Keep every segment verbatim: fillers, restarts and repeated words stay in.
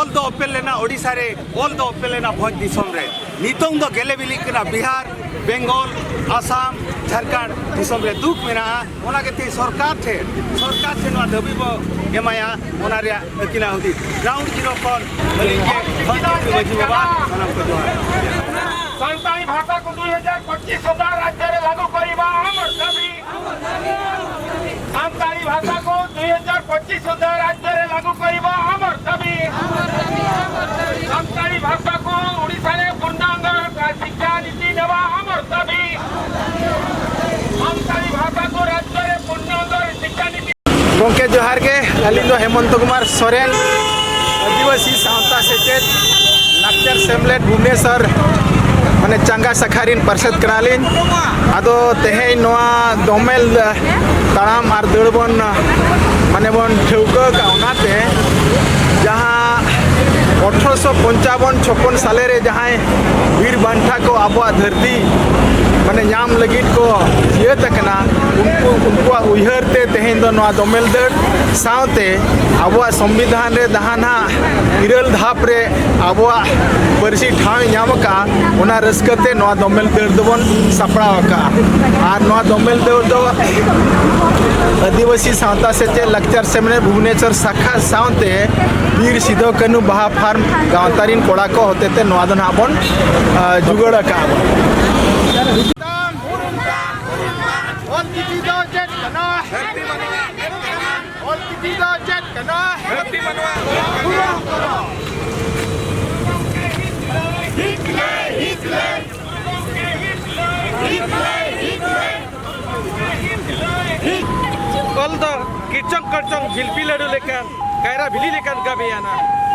ᱚᱞ ᱫᱚ ᱚᱯᱮᱞ ᱞᱮᱱᱟ ᱳᱰᱤᱥᱟ ᱨᱮ, ᱚᱞ ᱫᱚ ᱚᱯᱮᱞ ᱞᱮᱱᱟ ᱵᱷᱚᱸᱡᱽ ᱫᱤᱥᱚᱢ ᱨᱮ᱾ ᱱᱤᱛᱚᱝ ᱫᱚ ᱜᱮᱞᱮ ᱵᱤᱞᱤᱜ ᱠᱟᱱᱟ ᱵᱤᱦᱟᱨ, ᱵᱮᱝᱜᱚᱞ, ᱟᱥᱟᱢ, ᱡᱷᱟᱲᱠᱷᱚᱸᱰ ᱫᱤᱥᱚᱢ ᱨᱮ ᱫᱩᱠ ᱢᱮᱱᱟᱜᱼᱟ᱾ ᱚᱱᱟ ᱜᱮ ᱛᱮᱦᱮᱧ ᱥᱚᱨᱠᱟᱨ ᱴᱷᱮᱱ, ᱥᱚᱨᱠᱟᱨ ᱴᱷᱮᱱ ᱱᱚᱣᱟ ᱫᱟᱹᱵᱤ ᱵᱚ ᱮᱢᱟᱭᱟ, ᱚᱱᱟ ᱨᱮᱭᱟᱜ ᱟᱹᱠᱤᱱᱟᱜ ᱦᱩᱫᱤᱥ᱾ Ground zero ᱠᱷᱚᱱ ᱟᱹᱞᱤᱧ ᱜᱮ ᱫᱷᱚᱱᱪᱤᱛᱨᱤ ᱢᱟᱹᱡᱷᱤ ᱵᱟᱵᱟ, ᱥᱟᱱᱟᱢ ᱠᱚ ᱡᱚᱦᱟᱨ᱾ ᱥᱟᱱᱛᱟᱲᱤ ᱵᱷᱟᱥᱟ ᱠᱚ ᱫᱩᱭ ᱦᱟᱡᱟᱨ ᱯᱚᱸᱪᱤᱥ ᱥᱩᱫᱷᱟ ᱨᱟᱡᱽᱡᱚ ᱨᱮ ᱞᱟᱹᱜᱩ ᱠᱚᱨᱤᱵᱟ ᱟᱢᱚᱨ ᱫᱟᱹᱵᱤ᱾ ᱥᱟᱱᱛᱟᱲᱤ ᱵᱷᱟᱥᱟ ᱠᱚ ᱫᱩᱭ ᱦᱟᱡᱟᱨ ᱯᱚᱸᱪᱤᱥ ᱥᱩᱫᱷᱟ ᱨᱟᱡᱽᱡᱚ ᱨᱮ ᱞᱟᱹᱜᱩ ᱠᱚᱨᱤᱵᱟ ᱟᱢᱚᱨ ᱫᱟᱹᱵᱤ᱾ ᱥᱟᱱᱛᱟᱲᱤ ᱵᱷᱟᱥᱟ ᱠᱚ ᱳᱰᱤᱥᱟ ᱨᱮ ᱯᱩᱨᱱᱟᱝᱜᱚ ᱥᱤᱠᱠᱷᱟ ᱱᱤᱛᱤ ᱱᱮᱣᱟ ᱟᱢᱚᱨ ᱫᱟᱹᱵᱤ᱾ ᱥᱟᱱᱛᱟᱲᱤ ᱵᱷᱟᱥᱟ ᱠᱚ ᱨᱟᱡᱽᱡᱚ ᱨᱮ ᱯᱩᱨᱱᱟᱝᱜᱚ ᱥᱤᱠᱠᱷᱟ ᱱᱤᱛᱤ᱾ ᱜᱚᱢᱠᱮ ᱡᱚᱦᱟᱨ ᱜᱮ, ᱟᱹᱞᱤᱧ ᱫᱚ ᱦᱮᱢᱚᱱᱛᱚ ᱠᱩᱢᱟᱨ ᱥᱚᱨᱮᱱ, ᱟᱹᱫᱤᱵᱟᱹᱥᱤ ᱥᱟᱶᱛᱟ ᱥᱮᱪᱮᱫ ᱞᱟᱠᱪᱟᱨ ᱥᱮᱢᱞᱮᱫ ᱵᱷᱩᱵᱽᱱᱮᱥᱚᱨ, ᱢᱟᱱᱮ ᱪᱟᱸᱜᱟ ᱥᱟᱠᱷᱟ ᱨᱤᱱ ᱯᱟᱨᱥᱮᱛ ᱠᱟᱱᱟᱞᱤᱧ᱾ ᱟᱫᱚ ᱛᱮᱦᱮᱧ ᱱᱚᱣᱟ ᱫᱚᱢᱮᱞ ᱛᱟᱲᱟᱢ ᱟᱨ ᱫᱟᱹᱲ ᱵᱚᱱ, ᱢᱟᱱᱮ ᱵᱚᱱ ᱴᱷᱟᱹᱣᱠᱟᱹ ᱟᱠᱟᱫ, ᱚᱱᱟᱛᱮ ᱡᱟᱦᱟᱸ ᱟᱴᱷᱨᱚᱥᱚ ᱯᱚᱧᱪᱟᱵᱚᱱ ᱪᱷᱚᱯᱚᱱ ᱥᱟᱞᱮ ᱨᱮ ᱡᱟᱦᱟᱸᱭ ᱵᱤᱨ ᱵᱟᱱᱴᱟ ᱠᱚ ᱟᱵᱚᱣᱟᱜ ᱫᱷᱟᱹᱨᱛᱤ, ᱢᱟᱱᱮ, ᱧᱟᱢ ᱞᱟᱹᱜᱤᱫ ᱠᱚ ᱡᱤᱭᱟᱹᱛ ᱟᱠᱟᱱᱟ, ᱩᱱᱠᱩ, ᱩᱱᱠᱩᱣᱟᱜ ᱩᱭᱦᱟᱹᱨ ᱛᱮ ᱛᱮᱦᱮᱧ ᱫᱚ ᱱᱚᱣᱟ ᱫᱚᱢᱮᱞ ᱫᱟᱹᱲ ᱥᱟᱶᱛᱮ ᱟᱵᱚᱣᱟᱜ ᱥᱚᱝᱵᱤᱫᱷᱟᱱ ᱨᱮ ᱡᱟᱦᱟᱸ ᱱᱟᱦᱟᱜ ᱤᱨᱟᱹᱞ ᱫᱷᱟᱯ ᱨᱮ ᱟᱵᱚᱣᱟᱜ ᱯᱟᱹᱨᱥᱤ ᱴᱷᱟᱶ ᱮ ᱧᱟᱢ ᱟᱠᱟᱫᱼᱟ, ᱚᱱᱟ ᱨᱟᱹᱥᱠᱟᱹ ᱛᱮ ᱱᱚᱣᱟ ᱫᱚᱢᱮᱞ ᱫᱟᱹᱲ ᱫᱚᱵᱚᱱ ᱥᱟᱯᱲᱟᱣ ᱟᱠᱟᱫᱼᱟ᱾ ᱟᱨ ᱱᱚᱣᱟ ᱫᱚᱢᱮᱞ ᱫᱟᱹᱲ ᱫᱚ ᱟᱹᱫᱤᱵᱟᱹᱥᱤ ᱥᱟᱶᱛᱟ ᱥᱮᱪᱮᱫ ᱞᱟᱠᱪᱟᱨ ᱥᱮᱢᱞᱮᱫ ᱵᱷᱩᱵᱽᱱᱮᱥᱚᱨ ᱥᱟᱠᱷᱟ ᱥᱟᱶᱛᱮ ᱵᱤᱨ ᱥᱤᱫᱚ ᱠᱟᱹᱱᱦᱩ ᱵᱟᱦᱟ ᱯᱷᱟᱨᱢ ᱜᱟᱶᱛᱟ ᱨᱤᱱ ᱠᱚᱲᱟ ᱠᱚ ᱦᱚᱛᱮᱛᱮ ᱱᱚᱣᱟ ᱫᱚ ᱱᱟᱦᱟᱜ ᱵᱚᱱ, ᱟ, ᱡᱩᱜᱟᱹᱲ ᱟᱠᱟᱫᱼᱟ ᱵᱚᱱ᱾ ᱚᱞ ᱪᱤᱠᱤ ᱫᱚ ᱪᱮᱫ ᱠᱟᱱᱟ? ᱚᱞ ᱪᱤᱠᱤ ᱫᱚ ᱪᱮᱫ ᱠᱟᱱᱟ? ᱚᱞ ᱫᱚ ᱠᱤᱨᱪᱚᱝ ᱠᱚᱨᱪᱚᱝ ᱡᱷᱤᱞᱯᱤ ᱞᱟᱹᱰᱩ ᱞᱮᱠᱟᱱ, ᱠᱟᱭᱨᱟ ᱵᱤᱞᱤ ᱞᱮᱠᱟᱱ ᱜᱟᱵᱮᱭᱟᱱᱟ᱾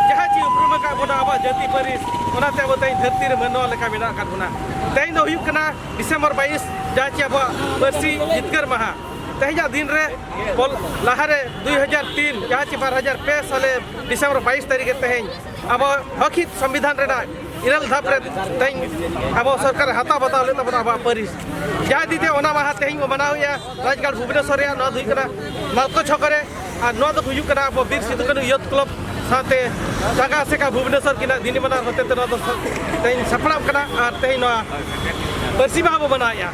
ᱡᱟᱦᱟᱸ ᱪᱮ ᱩᱯᱨᱩᱢ ᱟᱠᱟᱫ ᱵᱚᱱᱟ ᱟᱵᱚᱣᱟᱜ ᱡᱟᱹᱛᱤ ᱯᱟᱹᱨᱤᱥ, ᱚᱱᱟᱛᱮ ᱟᱵᱚ ᱛᱮᱦᱮᱧ ᱫᱷᱟᱹᱨᱛᱤ ᱨᱮ ᱢᱟᱱᱣᱟ ᱞᱮᱠᱟ ᱢᱮᱱᱟᱜ ᱟᱠᱟᱫ ᱵᱚᱱᱟ᱾ ᱛᱮᱦᱮᱧ ᱫᱚ ᱦᱩᱭᱩᱜ ᱠᱟᱱᱟ ᱰᱤᱥᱮᱢᱵᱚᱨ ᱵᱟᱭᱤᱥ, ᱡᱟᱦᱟᱸ ᱪᱮ ᱟᱵᱚᱣᱟᱜ ᱯᱟᱹᱨᱥᱤ ᱡᱤᱛᱠᱟᱹᱨ ᱢᱟᱦᱟ᱾ ᱛᱮᱦᱮᱧᱟᱜ ᱫᱤᱱ ᱨᱮ ᱚᱞ ᱞᱟᱦᱟᱨᱮ ᱫᱩᱭ ᱦᱟᱡᱟᱨ ᱛᱤᱱ, ᱡᱟᱦᱟᱸ ᱪᱮ ᱵᱟᱨ ᱦᱟᱡᱟᱨ ᱯᱮ ᱥᱟᱞᱮ ᱰᱤᱥᱮᱢᱵᱚᱨ ᱵᱟᱭᱤᱥ ᱛᱟᱹᱨᱤᱠᱷ ᱨᱮ ᱛᱮᱦᱮᱧ ᱟᱵᱚ ᱦᱚᱠ ᱦᱤᱛ ᱥᱚᱝᱵᱤᱫᱷᱟᱱ ᱨᱮᱱᱟᱜ ᱤᱨᱟᱹᱞ ᱫᱷᱟᱯ ᱨᱮ ᱛᱮᱦᱮᱧ ᱟᱵᱚ ᱥᱚᱨᱠᱟᱨ ᱦᱟᱛᱟᱣ ᱵᱟᱛᱟᱣ ᱞᱮᱫ ᱛᱟᱵᱚᱱᱟ ᱟᱵᱚᱣᱟᱜ ᱯᱟᱹᱨᱤᱥ᱾ ᱡᱟᱦᱟᱸ ᱤᱫᱤ ᱛᱮ ᱚᱱᱟ ᱢᱟᱦᱟ ᱛᱮᱦᱮᱧ ᱵᱚ ᱢᱟᱱᱟᱣᱮᱫᱼᱟ ᱨᱟᱡᱽᱜᱟᱲ ᱵᱷᱩᱵᱽᱱᱮᱥᱚᱨ ᱨᱮᱭᱟᱜ, ᱱᱚᱣᱟ ᱫᱚ ᱦᱩᱭᱩᱜ ᱠᱟᱱᱟ ᱱᱟᱞᱠᱳ ᱪᱷᱚᱠ ᱨᱮ᱾ ᱟᱨ ᱱᱚᱣᱟ ᱫᱚ ᱦᱩᱭᱩᱜ ᱠᱟᱱᱟ ᱟᱵᱚ ᱵᱤᱨ ᱥᱤᱫᱩ ᱠᱟᱹᱱᱦᱩ ᱭᱩᱛᱷ ᱠᱞᱟᱵᱽ ᱥᱟᱶᱛᱮ ᱪᱟᱸᱜᱟ ᱟᱥᱮᱠᱟ ᱵᱷᱩᱵᱽᱱᱮᱥᱚᱨ ᱠᱤᱱᱟᱜ ᱫᱤᱱᱤ ᱢᱟᱱᱟᱣ ᱦᱚᱛᱮ ᱛᱮ ᱱᱚᱣᱟ ᱫᱚ ᱛᱮᱦᱮᱧ ᱥᱟᱯᱲᱟᱣ ᱠᱟᱱᱟ᱾ ᱟᱨ ᱛᱮᱦᱮᱧ ᱱᱚᱣᱟ ᱯᱟᱹᱨᱥᱤ ᱢᱟᱦᱟ ᱵᱚ ᱢᱟᱱᱟᱣᱮᱫᱼᱟ᱾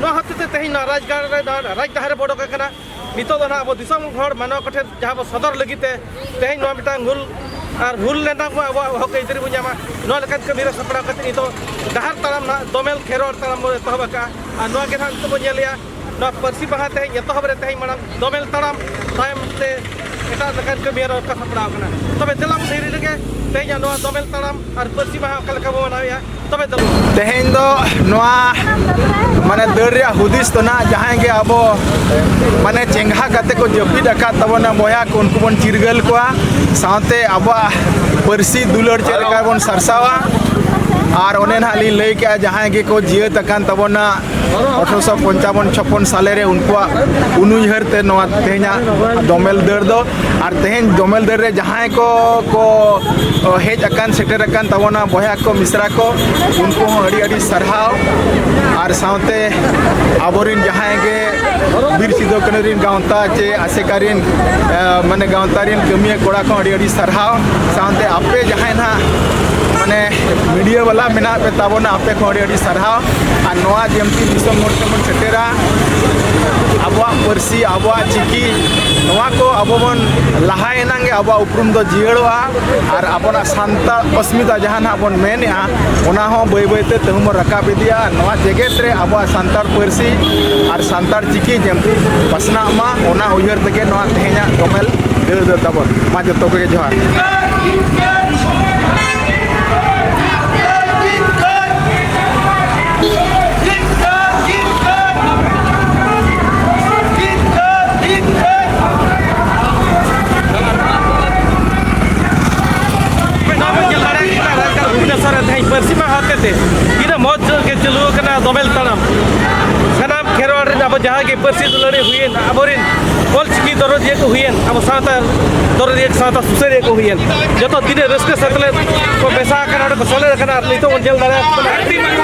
ᱱᱚᱣᱟ ᱦᱚᱛᱮ ᱛᱮ ᱛᱮᱦᱮᱧ ᱱᱚᱣᱟ ᱨᱟᱡᱽᱜᱟᱲ ᱨᱮ, ᱱᱚᱣᱟ ᱨᱟᱡᱽᱰᱟᱦᱟᱨ ᱨᱮ ᱵᱚ ᱚᱰᱚᱠ ᱟᱠᱟᱱᱟ᱾ ᱱᱤᱛᱚᱜ ᱫᱚ ᱱᱟᱦᱟᱜ ᱟᱵᱚ ᱫᱤᱥᱚᱢ ᱦᱚᱲ ᱢᱟᱱᱣᱟ ᱠᱚᱴᱷᱮᱱ ᱡᱟᱦᱟᱸ ᱵᱚ ᱥᱚᱫᱚᱨ ᱞᱟᱹᱜᱤᱫ ᱛᱮ ᱛᱮᱦᱮᱧ ᱱᱚᱣᱟ ᱢᱤᱫᱴᱟᱝ ᱦᱩᱞ ᱟᱨ ᱦᱩᱞ ᱞᱮᱱᱟ ᱵᱚ, ᱟᱵᱚᱣᱟᱜ ᱦᱚᱠ ᱟᱹᱭᱫᱟᱹᱨᱤ ᱵᱚ ᱧᱟᱢᱟ, ᱱᱚᱣᱟ ᱞᱮᱠᱟᱛᱮ ᱠᱟᱹᱢᱤ ᱨᱮ ᱥᱟᱯᱲᱟᱣ ᱠᱟᱛᱮ ᱱᱤᱛᱚᱜ ᱰᱟᱦᱟᱨ ᱛᱟᱲᱟᱢ ᱱᱟᱦᱟᱜ ᱫᱚᱢᱮᱞ ᱠᱷᱮᱨᱣᱟᱲ ᱛᱟᱲᱟᱢ ᱵᱚ ᱮᱛᱚᱦᱚᱵ ᱟᱠᱟᱫᱼᱟ᱾ ᱟᱨ ᱱᱚᱣᱟ ᱜᱮ ᱱᱟᱦᱟᱜ ᱱᱤᱛᱚᱜ ᱵᱚ ᱧᱮᱞᱮᱜᱼᱟ, ᱱᱚᱣᱟ ᱯᱟᱹᱨᱥᱤ ᱢᱟᱦᱟ ᱛᱮᱦᱮᱧ ᱮᱛᱚᱦᱚᱵ ᱨᱮ ᱛᱮᱦᱮᱧ ᱢᱟᱲᱟᱝ ᱫᱚᱢᱮᱞ ᱛᱟᱲᱟᱢ, ᱛᱟᱭᱚᱢ ᱛᱮ ᱮᱴᱟᱜ ᱞᱮᱠᱟᱱ ᱠᱟᱹᱢᱤ ᱦᱚᱨᱟ ᱠᱚ ᱥᱟᱯᱲᱟᱣ ᱠᱟᱱᱟ᱾ ᱛᱚᱵᱮ ᱫᱮᱞᱟ ᱵᱚᱱ ᱦᱤᱨᱤ ᱞᱮᱜᱮ ᱛᱮᱦᱮᱧᱟᱜ ᱱᱚᱣᱟ ᱫᱚᱢᱮᱞ ᱛᱟᱲᱟᱢ ᱟᱨ ᱯᱟᱹᱨᱥᱤ ᱢᱟᱦᱟ ᱚᱠᱟ ᱞᱮᱠᱟ ᱵᱚ ᱢᱟᱱᱟᱣᱮᱜᱼᱟ᱾ ᱛᱚᱵᱮ ᱫᱮᱞᱟ᱾ ᱛᱮᱦᱮᱧ ᱫᱚ ᱱᱚᱣᱟ ᱢᱟᱱᱮ ᱫᱟᱹᱲ ᱨᱮᱭᱟᱜ ᱦᱩᱫᱤᱥ ᱫᱚ ᱱᱟᱜ ᱡᱟᱦᱟᱸᱭ ᱜᱮ ᱟᱵᱚ ᱢᱟᱱᱮ ᱪᱮᱸᱜᱷᱟ ᱠᱟᱛᱮ ᱠᱚ ᱡᱟᱹᱯᱤᱫ ᱟᱠᱟᱫ ᱛᱟᱵᱚᱱᱟ ᱵᱚᱭᱦᱟ ᱠᱚ, ᱩᱱᱠᱩ ᱵᱚᱱ ᱪᱤᱨᱜᱟᱹᱞ ᱠᱚᱣᱟ, ᱥᱟᱶᱛᱮ ᱟᱵᱚᱣᱟᱜ ᱯᱟᱹᱨᱥᱤ ᱫᱩᱞᱟᱹᱲ ᱪᱮᱫ ᱞᱮᱠᱟ ᱵᱚᱱ ᱥᱟᱨᱥᱟᱣᱟ᱾ ᱟᱨ ᱚᱱᱮ ᱱᱟᱦᱟᱜ ᱞᱤᱧ ᱞᱟᱹᱭ ᱠᱮᱜᱼᱟ, ᱡᱟᱦᱟᱸᱭ ᱜᱮᱠᱚ ᱡᱤᱭᱟᱹᱛ ᱟᱠᱟᱱ ᱛᱟᱵᱚᱱᱟ ᱟᱴᱷᱨᱚᱥᱚ ᱯᱚᱧᱪᱟᱵᱚᱱ ᱪᱷᱚᱯᱯᱚᱱ ᱥᱟᱞᱮ ᱨᱮ, ᱩᱱᱠᱩᱣᱟᱜ ᱩᱱᱩᱭᱦᱟᱹᱨ ᱛᱮ ᱱᱚᱣᱟ ᱛᱮᱦᱮᱧᱟᱜ ᱫᱚᱢᱮᱞ ᱫᱟᱹᱲ ᱫᱚ᱾ ᱟᱨ ᱛᱮᱦᱮᱧ ᱫᱚᱢᱮᱞ ᱫᱟᱹᱲ ᱨᱮ ᱡᱟᱦᱟᱸᱭ ᱠᱚ ᱠᱚ ᱦᱮᱡ ᱟᱠᱟᱱ, ᱥᱮᱴᱮᱨ ᱟᱠᱟᱱ ᱛᱟᱵᱚᱱᱟ ᱵᱚᱭᱦᱟ ᱠᱚ, ᱢᱤᱥᱨᱟ ᱠᱚ, ᱩᱱᱠᱩ ᱦᱚᱸ ᱟᱹᱰᱤ ᱟᱹᱰᱤ ᱥᱟᱨᱦᱟᱣ᱾ ᱟᱨ ᱥᱟᱶᱛᱮ ᱟᱵᱚᱨᱮᱱ ᱡᱟᱦᱟᱸᱭ ᱜᱮ ᱵᱤᱨ ᱥᱤᱫᱩ ᱠᱟᱹᱱᱦᱩ ᱨᱮᱱ ᱜᱟᱶᱛᱟ ᱪᱮ ᱟᱥᱮᱠᱟ ᱨᱮᱱ, ᱮ, ᱢᱟᱱᱮ ᱜᱟᱶᱛᱟ ᱨᱮᱱ ᱠᱟᱹᱢᱤᱭᱟᱹ ᱠᱚᱲᱟ ᱠᱚ ᱟᱹᱰᱤ ᱟᱹᱰᱤ ᱥᱟᱨᱦᱟᱣ᱾ ᱥᱟᱶᱛᱮ ᱟᱯᱮ ᱡᱟᱦᱟᱸᱭ ᱱᱟᱦᱟᱜ ᱢᱟᱱᱮ ᱢᱤᱰᱤᱭᱟ ᱵᱟᱞᱟ ᱢᱮᱱᱟᱜ ᱯᱮ ᱛᱟᱵᱚᱱᱟ, ᱟᱯᱮ ᱠᱚ ᱟᱹᱰᱤ ᱟᱹᱰᱤ ᱥᱟᱨᱦᱟᱣ᱾ ᱟᱨ ᱱᱚᱣᱟ ᱡᱮᱢᱛᱤ ᱫᱤᱥᱚᱢ ᱦᱚᱲ ᱴᱷᱮᱱ ᱵᱚᱱ ᱥᱮᱴᱮᱨᱟ, ᱟᱵᱚᱣᱟᱜ ᱯᱟᱹᱨᱥᱤ, ᱟᱵᱚᱣᱟᱜ ᱪᱤᱠᱤ, ᱱᱚᱣᱟ ᱠᱚ ᱟᱵᱚ ᱵᱚᱱ ᱞᱟᱦᱟᱭ ᱮᱱᱟᱝ ᱜᱮ ᱟᱵᱚᱣᱟᱜ ᱩᱯᱨᱩᱢ ᱫᱚ ᱡᱤᱭᱟᱹᱲᱚᱜᱼᱟ᱾ ᱟᱨ ᱟᱵᱚᱱᱟᱜ ᱥᱟᱱᱛᱟᱲ ᱚᱥᱢᱤᱛᱟ ᱡᱟᱦᱟᱸ ᱱᱟᱦᱟᱜ ᱵᱚᱱ ᱢᱮᱱᱮᱜᱼᱟ, ᱚᱱᱟ ᱦᱚᱸ ᱵᱟᱹᱭ ᱵᱟᱹᱭ ᱛᱮ ᱛᱟᱹᱦᱩᱢ ᱨᱟᱠᱟᱵ ᱤᱫᱤᱜᱼᱟ᱾ ᱱᱚᱣᱟ ᱡᱮᱜᱮᱛ ᱨᱮ ᱟᱵᱚᱣᱟᱜ ᱥᱟᱱᱛᱟᱲ ᱯᱟᱹᱨᱥᱤ ᱟᱨ ᱥᱟᱱᱛᱟᱲ ᱪᱤᱠᱤ ᱡᱮᱢᱛᱤ ᱯᱟᱥᱱᱟᱜ ᱢᱟ, ᱚᱱᱟ ᱩᱭᱦᱟᱹᱨ ᱛᱮᱜᱮ ᱱᱚᱣᱟ ᱛᱮᱦᱮᱧᱟᱜ ᱫᱚᱢᱮᱞ ᱫᱟᱹᱲ ᱫᱚ ᱛᱟᱵᱚᱱ᱾ ᱢᱟ ᱡᱚᱛᱚ ᱠᱚᱜᱮ ᱡᱚᱦᱟᱨ᱾ ᱵᱷᱩᱵᱽᱱᱮᱥᱚᱨ ᱨᱮ ᱛᱮᱦᱮᱧ ᱯᱟᱹᱨᱥᱤ ᱢᱟᱦᱟ ᱦᱚᱛᱮᱛᱮ ᱛᱤᱱᱟᱹᱜ ᱢᱚᱡᱽ ᱜᱮ ᱪᱟᱹᱞᱩ ᱟᱠᱟᱱᱟ ᱫᱚᱢᱮᱞ ᱛᱟᱲᱟᱢ᱾ ᱥᱟᱱᱟᱢ ᱠᱷᱮᱨᱣᱟᱲ ᱨᱮᱱ ᱟᱵᱚ ᱡᱟᱦᱟᱸ ᱜᱮ ᱯᱟᱹᱨᱥᱤ ᱫᱩᱞᱟᱹᱲᱤ ᱦᱩᱭᱮᱱ, ᱟᱵᱚᱨᱮᱱ ᱚᱞ ᱪᱤᱠᱤ ᱫᱚᱨᱚᱫᱤᱭᱟᱹ ᱠᱚ ᱦᱩᱭᱮᱱ, ᱟᱵᱚ ᱥᱟᱶᱛᱟ ᱫᱚᱨᱚᱫᱤᱭᱟᱹ, ᱥᱟᱶᱛᱟ ᱥᱩᱥᱟᱹᱨᱤᱭᱟᱹ ᱠᱚ ᱦᱩᱭᱮᱱ, ᱡᱚᱛᱚ ᱛᱤᱱᱟᱹᱜ ᱨᱟᱹᱥᱠᱟᱹ ᱥᱮᱛᱞᱮᱫ ᱠᱚ ᱢᱮᱥᱟ ᱟᱠᱟᱱᱟ, ᱚᱸᱰᱮ ᱠᱚ ᱥᱮᱞᱮᱫ ᱟᱠᱟᱱᱟ᱾ ᱟᱨ ᱱᱤᱛᱚᱜ ᱵᱚᱱ ᱧᱮᱞ ᱫᱟᱲᱮᱭᱟᱜ ᱠᱟᱱᱟ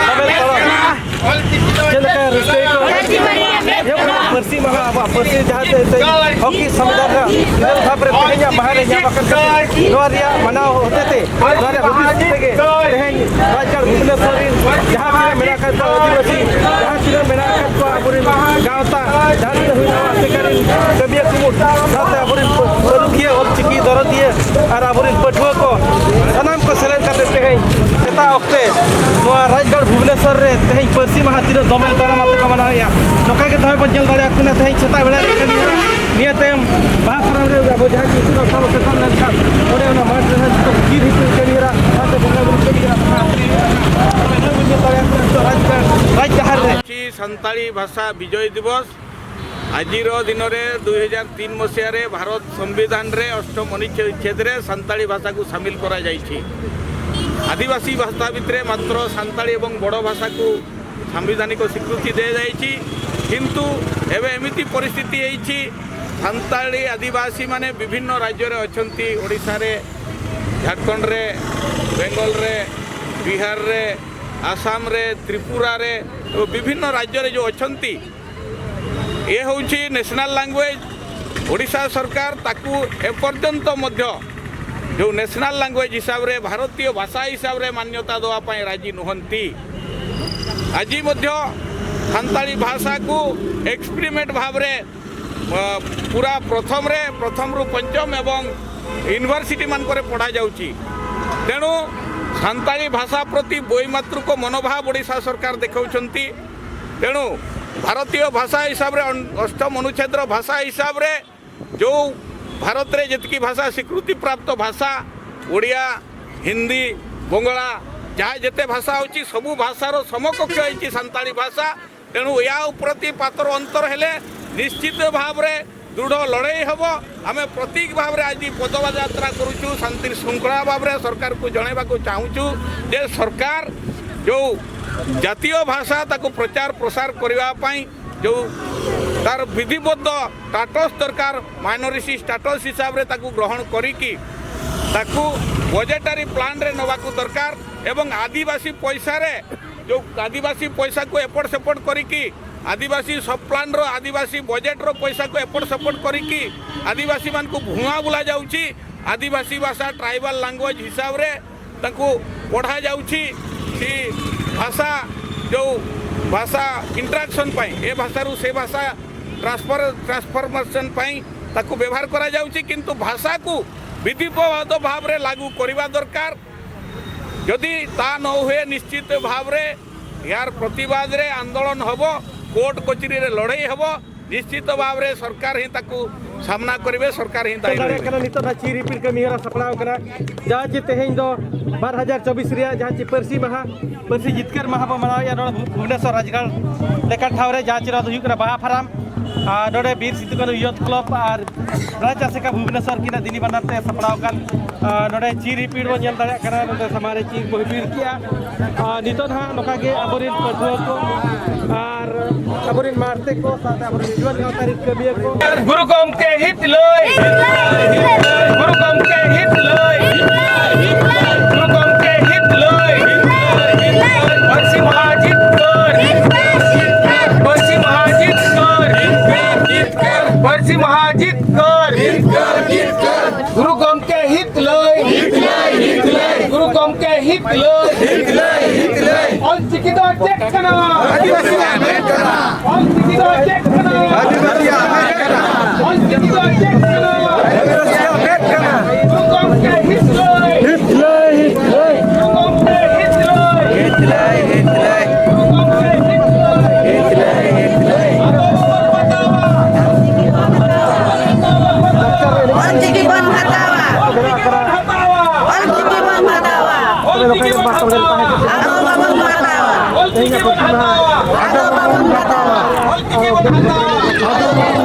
ᱫᱚᱢᱮᱞ ᱛᱟᱲᱟᱢ᱾ ᱪᱮᱫ ᱞᱮᱠᱟ ᱨᱟᱹᱥᱠᱟᱹ ᱜᱮᱠᱚ ᱮᱦᱚᱵ ᱠᱟᱱᱟ ᱯᱟᱹᱨᱥᱤ ᱢᱟᱦᱟ, ᱟᱵᱚᱣᱟᱜ ᱯᱟᱹᱨᱥᱤ ᱡᱟᱦᱟᱸ ᱛᱮ ᱛᱮᱦᱮᱧ ᱦᱚᱠ ᱥᱚᱝᱵᱤᱫᱷᱟᱱ ᱨᱮᱱᱟᱜ ᱤᱨᱟᱹᱞ ᱫᱷᱟᱯ ᱨᱮ ᱛᱮᱦᱮᱧᱟᱜ ᱢᱟᱦᱟ ᱨᱮ ᱧᱟᱢ ᱟᱠᱟᱱ ᱠᱷᱟᱹᱛᱤᱨ ᱱᱚᱣᱟ ᱨᱮᱭᱟᱜ ᱢᱟᱱᱟᱣ ᱦᱚᱛᱮᱛᱮ, ᱱᱚᱣᱟ ᱨᱮᱭᱟᱜ ᱦᱩᱫᱤᱥ ᱛᱮᱜᱮ ᱛᱮᱦᱮᱧ ᱨᱟᱡᱽᱜᱟᱲ ᱵᱷᱩᱵᱽᱱᱮᱥᱚᱨ ᱨᱮᱱ ᱡᱟᱦᱟᱸ ᱛᱤᱱᱟᱹᱜ ᱢᱮᱱᱟᱜ ᱟᱠᱟᱫ ᱠᱚᱣᱟ ᱟᱹᱫᱤᱵᱟᱹᱥᱤ, ᱡᱟᱦᱟᱸ ᱛᱤᱱᱟᱹᱜ ᱢᱮᱱᱟᱜ ᱟᱠᱟᱫ ᱠᱚᱣᱟ ᱟᱵᱚᱨᱮᱱ ᱜᱟᱶᱛᱟ, ᱡᱟᱦᱟᱸ ᱛᱤᱱᱟᱹᱜ ᱦᱩᱭ ᱱᱟᱣᱟ ᱟᱥᱮᱠᱟ ᱨᱮᱱ ᱠᱟᱹᱢᱤᱭᱟᱹ ᱠᱩᱢᱩᱴ, ᱥᱟᱶᱛᱮ ᱟᱵᱚᱨᱮᱱ ᱯᱟᱹᱨᱩᱠᱷᱤᱭᱟᱹ, ᱚᱞᱪᱤᱠᱤ ᱫᱚᱨᱚᱫᱤᱭᱟᱹ ᱟᱨ ᱟᱵᱚᱨᱮᱱ ᱯᱟᱹᱴᱷᱩᱣᱟᱹ ᱠᱚ, ᱥᱟᱱᱟᱢ ᱠᱚ ᱥᱮᱞᱮᱫ ᱠᱟᱛᱮ ᱛᱮᱦᱮᱧ ᱥᱮᱛᱟᱜ ᱚᱠᱛᱮ ᱱᱚᱣᱟ ᱨᱟᱡᱽᱜᱟᱲ ᱵᱷᱩᱵᱽᱱᱮᱥᱚᱨ ᱨᱮ ᱛᱮᱦᱮᱧ ᱯᱟᱹᱨᱥᱤ ᱢᱟᱦᱟ ᱛᱤᱱᱟᱹᱜ ᱫᱚᱢᱮᱞ ᱫᱟᱨᱟᱢ ᱟᱛᱮ ᱠᱚ ᱢᱟᱱᱟᱣᱮᱫᱼᱟ᱾ ᱱᱚᱝᱠᱟ ᱜᱮ ᱫᱚᱦᱚᱭ ᱵᱚᱱ ᱧᱮᱞ ᱫᱟᱲᱮᱭᱟᱜ ᱠᱟᱱᱟ ᱛᱮᱦᱮᱧ ᱥᱮᱛᱟᱜ ᱵᱮᱲᱟ ᱨᱮ ᱠᱟᱹᱢᱤ ᱦᱚᱨᱟ᱾ ᱱᱤᱭᱟᱹ ᱛᱟᱭᱚᱢ ᱵᱟᱦᱟ ᱥᱟᱨᱟᱣ ᱨᱮ ᱟᱵᱚ ᱡᱟᱦᱟᱸ ᱠᱤᱪᱷᱩ ᱥᱟᱶ ᱥᱮᱴᱮᱨ ᱞᱮᱱᱠᱷᱟᱱ ᱚᱸᱰᱮ ᱚᱱᱟ ᱢᱟᱴᱷ ᱨᱮ ᱡᱚᱛᱚ ᱡᱤᱞ ᱦᱤᱯᱤᱲ ᱠᱟᱹᱢᱤ ᱦᱚᱨᱟ, ᱥᱟᱶᱛᱮ ᱵᱚᱸᱜᱟ ᱵᱩᱨᱩ ᱠᱟᱹᱢᱤ ᱦᱚᱨᱟ ᱠᱚ ᱧᱮᱞ ᱫᱟᱲᱮᱭᱟᱜ ᱠᱟᱱᱟ ᱱᱤᱛᱚᱜ ᱨᱟᱡᱽ, ᱨᱟᱡᱽ ᱰᱟᱦᱟᱨ ᱨᱮ᱾ ᱥᱟᱱᱛᱟᱲᱤ ᱵᱷᱟᱥᱟ ᱵᱤᱡᱚᱭ ᱫᱤᱵᱚᱥ ᱟᱡᱤᱨ ᱫᱤᱱᱚᱨᱮ ᱫᱩᱭ ᱦᱟᱡᱟᱨ ᱛᱤᱱ ମସିହାରେ ଭାରତ ସମ୍ବିଧାନରେ ଅଷ୍ଟମ ଅନୁଚ୍ଛେଦ ରେ ସାନ୍ତାଳୀ ଭାଷାକୁ ସାମିଲ କରାଯାଇଛି। ଆଦିବାସୀ ଭାଷା ଭିତରେ ମାତ୍ର ସାନ୍ତାଳୀ ଏବଂ ବଡ଼ ଭାଷାକୁ ସାମ୍ବିଧାନିକ ସ୍ୱୀକୃତି ଦିଆଯାଇଛି। କିନ୍ତୁ ଏବେ ଏମିତି ପରିସ୍ଥିତି ହେଇଛି, ସାନ୍ତାଳୀ ଆଦିବାସୀମାନେ ବିଭିନ୍ନ ରାଜ୍ୟରେ ଅଛନ୍ତି। ଓଡ଼ିଶାରେ, ଝାଡ଼ଖଣ୍ଡରେ, ବେଙ୍ଗଲରେ, ବିହାରରେ, ଆସାମରେ, ତ୍ରିପୁରାରେ ଓ ବିଭିନ୍ନ ରାଜ୍ୟରେ ଯେଉଁ ଅଛନ୍ତି, ଏ ହେଉଛି ନ୍ୟାସନାଲ୍ ଲାଙ୍ଗୁଏଜ୍। ଓଡ଼ିଶା ସରକାର ତାକୁ ଏପର୍ଯ୍ୟନ୍ତ ମଧ୍ୟ ଯେଉଁ ନ୍ୟାସନାଲ୍ ଲାଙ୍ଗୁଏଜ୍ ହିସାବରେ, ଭାରତୀୟ ଭାଷା ହିସାବରେ ମାନ୍ୟତା ଦେବା ପାଇଁ ରାଜି ନୁହନ୍ତି। ଆଜି ମଧ୍ୟ ସାନ୍ତାଳୀ ଭାଷାକୁ ଏକ୍ସପେରିମେଣ୍ଟ ଭାବରେ, ଅ, ପୁରା ପ୍ରଥମରେ, ପ୍ରଥମରୁ ପଞ୍ଚମ ଏବଂ ୟୁନିଭର୍ସିଟିମାନଙ୍କରେ ପଢ଼ାଯାଉଛି। ତେଣୁ ସାନ୍ତାଳୀ ଭାଷା ପ୍ରତି ବୈମାତୃକ ମନୋଭାବ ଓଡ଼ିଶା ସରକାର ଦେଖାଉଛନ୍ତି। ତେଣୁ ଭାରତୀୟ ଭାଷା ହିସାବରେ ଅନ୍-, ଅଷ୍ଟମ ଅନୁଚ୍ଛେଦର ଭାଷା ହିସାବରେ ଯେଉଁ ଭାରତରେ ଯେତିକି ଭାଷା ସ୍ୱୀକୃତିପ୍ରାପ୍ତ ଭାଷା, ଓଡ଼ିଆ, ହିନ୍ଦୀ, ବଙ୍ଗଳା, ଯାହା ଯେତେ ଭାଷା ହେଉଛି, ସବୁ ଭାଷାର ସମକକ୍ଷ ହେଇଛି ସାନ୍ତାଳୀ ଭାଷା। ତେଣୁ ୟା ପ୍ରତି ପାତର ଅନ୍ତର ହେଲେ ନିଶ୍ଚିତ ଭାବରେ ଦୃଢ଼ ଲଢ଼େଇ ହେବ। ଆମେ ପ୍ରତୀକ ଭାବରେ ଆଜି ପଦଯାତ୍ରା କରୁଛୁ, ଶାନ୍ତି ଶୃଙ୍ଖଳା ଭାବରେ ସରକାରକୁ ଜଣାଇବାକୁ ଚାହୁଁଛୁ ଯେ ସରକାର ଯେଉଁ ଜାତୀୟ ଭାଷା ତାକୁ ପ୍ରଚାର ପ୍ରସାର କରିବା ପାଇଁ ଯେଉଁ ତାର ବିଧିବଦ୍ଧ ଷ୍ଟାଟସ୍ ଦରକାର, ମାଇନରିଟି ଷ୍ଟାଟସ୍ ହିସାବରେ ତାକୁ ଗ୍ରହଣ କରିକି ତାକୁ ବଜେଟାରୀ ପ୍ଲାନ୍ରେ ନେବାକୁ ଦରକାର ଏବଂ ଆଦିବାସୀ ପଇସାରେ ଯୋଉ ଆଦିବାସୀ ପଇସାକୁ ଏପଟ ସେପଟ କରିକି, ଆଦିବାସୀ ସବ୍ ପ୍ଲାନର, ଆଦିବାସୀ ବଜେଟର ପଇସାକୁ ଏପଟ ସେପଟ କରିକି ଆଦିବାସୀମାନଙ୍କୁ ଭୁଆଁ ବୁଲାଯାଉଛି। ଆଦିବାସୀ ଭାଷା ଟ୍ରାଇବାଲ ଲାଙ୍ଗୁଏଜ ହିସାବରେ ତାଙ୍କୁ ପଢ଼ାଯାଉଛି। ସେ ଭାଷା, ଯେଉଁ ଭାଷା ଇଣ୍ଟରାକ୍ସନ୍ ପାଇଁ, ଏ ଭାଷାରୁ ସେ ଭାଷା ଟ୍ରାନ୍ସଫର ଟ୍ରାନ୍ସଫର୍ମେସନ୍ ପାଇଁ ତାକୁ ବ୍ୟବହାର କରାଯାଉଛି। କିନ୍ତୁ ଭାଷାକୁ ବିଧିବଦ୍ଧ ଭାବରେ ଲାଗୁ କରିବା ଦରକାର। ଯଦି ତା ନ ହୁଏ, ନିଶ୍ଚିତ ଭାବରେ ଏହାର ପ୍ରତିବାଦରେ ଆନ୍ଦୋଳନ ହେବ, କୋର୍ଟ କଚେରୀରେ ଲଢ଼େଇ ହେବ। ନିଶ୍ଚିତ ଭାବରେ ସରକାର ହିଁ ତାକୁ ସାମ୍ନା କରିବେ, ସରକାର ହିଁ ଦାୟୀ ରହିବେ। ᱫᱟᱲᱮᱭᱟᱜ ᱠᱟᱱᱟ ᱱᱤᱛᱚᱜ ᱱᱟ ᱪᱤᱨ ᱦᱤᱯᱤᱲ ᱠᱟᱹᱢᱤ ᱦᱚᱨᱟ ᱥᱟᱯᱲᱟᱣ ᱠᱟᱱᱟ᱾ ᱡᱟᱦᱟᱸ ᱪᱮ ᱛᱮᱦᱮᱧ ᱫᱚ ᱵᱟᱨ ᱦᱟᱡᱟᱨ ᱪᱚᱵᱵᱤᱥ ᱨᱮᱭᱟᱜ ᱡᱟᱦᱟᱸ ᱪᱮ ᱯᱟᱹᱨᱥᱤ ᱢᱟᱦᱟ, ᱯᱟᱹᱨᱥᱤ ᱡᱤᱛᱠᱟᱹᱨ ᱢᱟᱦᱟ ᱵᱚ ᱢᱟᱱᱟᱣᱮᱫᱼᱟ ᱱᱚᱰᱮ ᱵᱷᱩᱵᱽᱱᱮᱥᱚᱨ ᱨᱟᱡᱽᱜᱟᱲ ᱞᱮᱠᱟᱱ ᱴᱷᱟᱶ ᱨᱮ, ᱡᱟᱦᱟᱸ ᱪᱮ ᱱᱚᱣᱟ ᱫᱚ ᱦᱩᱭᱩᱜ ᱠᱟᱱᱟ ᱵᱟᱦᱟ ᱯᱷᱟᱨᱟᱢ᱾ ᱟᱨ ᱱᱚᱰᱮ ᱵᱤᱨ ᱥᱤᱫᱩ ᱠᱟᱹᱱᱦᱩ ᱭᱩᱛᱷ ᱠᱞᱟᱵᱽ ᱟᱨ ᱵᱨᱟᱧᱪ ᱟᱥᱮᱠᱟ ᱵᱷᱩᱵᱽᱱᱮᱥᱚᱨ ᱠᱤᱱᱟᱜ ᱫᱤᱱᱤ ᱵᱟᱱᱟᱨ ᱛᱮ ᱥᱟᱯᱲᱟᱣ ᱟᱠᱟᱱ, ᱟᱨ ᱱᱚᱰᱮ ᱪᱤᱨ ᱦᱤᱯᱤᱲ ᱵᱚᱱ ᱧᱮᱞ ᱫᱟᱲᱮᱭᱟᱜ ᱠᱟᱱᱟ, ᱱᱚᱰᱮ ᱥᱟᱢᱟᱝ ᱨᱮ ᱪᱤᱨ ᱠᱚ ᱦᱤᱯᱤᱲ ᱠᱮᱜᱼᱟ᱾ ᱟᱨ ᱱᱤᱛᱚᱜ ᱱᱟᱦᱟᱜ ᱱᱚᱝᱠᱟ ᱜᱮ ᱟᱵᱚᱨᱮᱱ ᱯᱟᱹᱴᱷᱩᱣᱟᱹ ᱠᱚ ᱟᱨ ᱟᱵᱚᱨᱮᱱ ᱢᱟᱨᱛᱮ ᱠᱚ ᱥᱟᱶᱛᱮ ᱟᱵᱚᱨᱮᱱ ᱡᱩᱣᱟᱹᱱ ᱜᱟᱶᱛᱟ ᱨᱮᱱ ᱠᱟᱹᱢᱤᱭᱟᱹ ᱠᱚ ᱜᱩᱨᱩ ᱜᱚᱢᱠᱮ ᱦᱤᱛ ᱞᱟᱹᱭ, ᱜᱩᱨᱩ ᱜᱚᱢᱠᱮ ᱦᱤᱛ ᱞᱟᱹᱭ, ᱜᱩᱨᱩ ᱜᱚᱢᱠᱮ ᱦᱤᱛ ᱞᱟᱹᱭ, ᱯᱟᱹᱨᱥᱤ ᱢᱟᱦᱟ ᱡᱤᱛᱠᱟᱹᱨ, ᱯᱟᱹᱨᱥᱤ ᱢᱟᱦᱟ ᱡᱤᱛᱠᱟᱹᱨ, ᱯᱟᱹᱨᱥᱤ ᱢᱟᱦᱟ ᱡᱤᱛᱠᱟᱹᱨ, ᱜᱩᱨᱩ ᱜᱚᱢᱠᱮ ᱦᱤᱛ ᱞᱟᱹᱭ, ᱜᱩᱨᱩ ᱜᱚᱢᱠᱮ ᱦᱤᱛ ᱞᱟᱹᱭ, ᱚᱞ ᱪᱤᱠᱤ ᱫᱚ ᱪᱮᱫ ᱠᱟᱱᱟ? ᱚᱞ ᱪᱤᱠᱤ ᱫᱚ ᱪᱮᱫ ᱠᱟᱱᱟ? ᱚᱞ ᱪᱤᱠᱤ ᱫᱚ ᱪᱮᱫ ᱠᱟᱱᱟ? ᱜᱩᱨᱩ ᱜᱚᱢᱠᱮ ᱦᱤᱛ ᱞᱟᱹᱭ, ᱜᱩᱨᱩ ᱜᱚᱢᱠᱮ ᱦᱤᱛ ᱞᱟᱹᱭ, ᱜᱩᱨᱩ ᱜᱚᱢᱠᱮ ᱦᱤᱛ ᱞᱟᱹᱭ᱾ ᱟᱫᱚ ᱵᱟᱵᱚᱱ ᱵᱟᱛᱟᱣᱟ᱾ ᱚᱞ ᱪᱤᱠᱤ ᱵᱚᱱ ᱦᱟᱛᱟᱣᱟ᱾ ᱚᱞ ᱪᱤᱠᱤ ᱵᱚᱱ ᱦᱟᱛᱟᱣᱟ᱾ ᱚᱞ ᱪᱤᱠᱤ ᱵᱚᱱ ᱦᱟᱛᱟᱣᱟ᱾ ᱟᱫᱚ ᱵᱟᱵᱚᱱ ᱵᱟᱛᱟᱣᱟ᱾ ᱚᱞ ᱪᱤᱠᱤ ᱵᱚᱱ ᱦᱟᱛᱟᱣᱟ᱾ ᱟᱫᱚ ᱵᱟᱵᱚᱱ ᱵᱟᱛᱟᱣᱟ᱾ ᱚᱞ ᱪᱤᱠᱤ ᱵᱚᱱ ᱦᱟᱛᱟᱣᱟ᱾